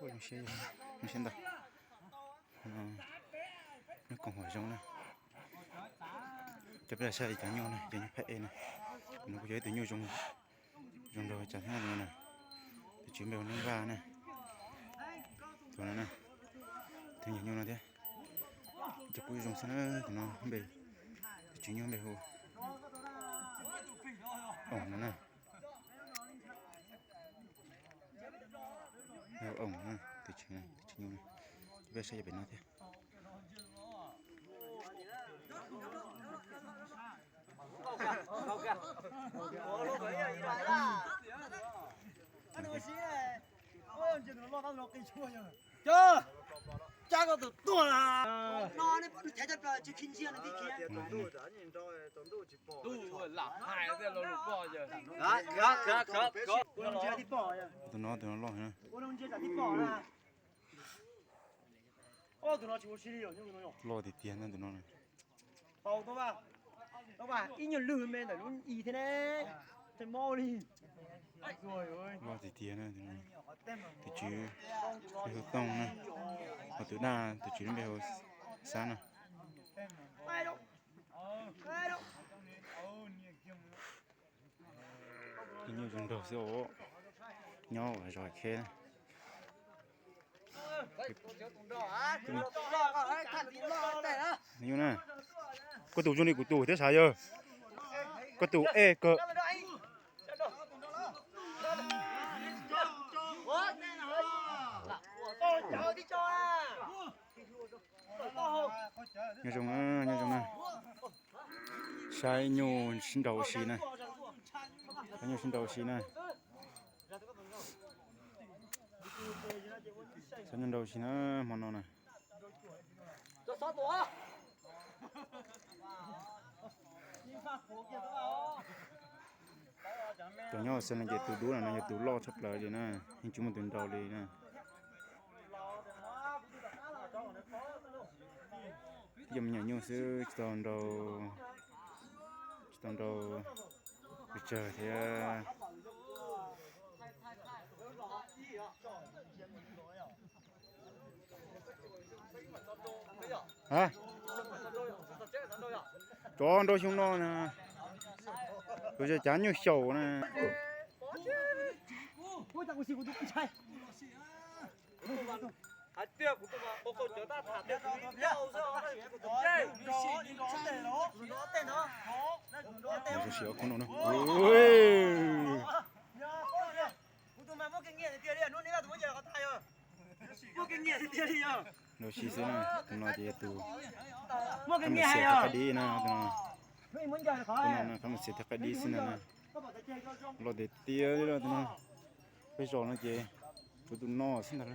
Zoo siab, zoo siab ntau. Nyob koom haum zoov na. Cov peb los saib cov nyuj na, cov nyuj phab ej na. No kuj yog ib tug nyuj zoo, zoo nraug cas thiab no na. Tus tswv npe hu Neej Vaj na. Tus no na, tus nyiam nyuj no thiab. Cov pub zoo xwb na, tus no npe, tus tswv nyuj npe hu Oom no na. Oom na, tus tswv, tus tswv nyuj na. Cov peb saib cov pem no thiab. Tus no, tus no loj na. Loj tiag tiag na tus no. Ib nyuag lwg me ntawm lub i thiab ne. Mob li. Loj tiag tiag na. Tus tswv npe hu Tooj na, ho tus daj tus tswv npe hu Xab na. Ib nyuj zoo nraug xwb os, nyob zos Kheb na. Nyuj na, koj tus zoo li kuv tus thiab sav yawg. Koj tus ej kawg. Nyob zoo na, nyob zoo na. Saib nyuj sib nraus ua si na. Saib nyuj sib nraus ua si na. Saib nyuj nraus ua si na, hmo no na. Cov nyob hauv xeev no ces tus dub no no yog tus loj tshaj plaws li na, yeej tsis muaj tus nraus li na. Twb yog me nyuam nyuj xwb, tsis tau nraus, tsis tau nraus pes tsawg thiab. Tsov nrau xyoo no na, kuv cav nyuj xyaum na. Sim ob kub no na. Nrau si xwb na, tus no ces yog tus qab mus xiav thiab qaib dib na, tus no, tus no qab mus xiav thiab qaib dib xwb na. Loj tiag tiag li tus no. Peb zos no ces tshuav tus no xwb ntag.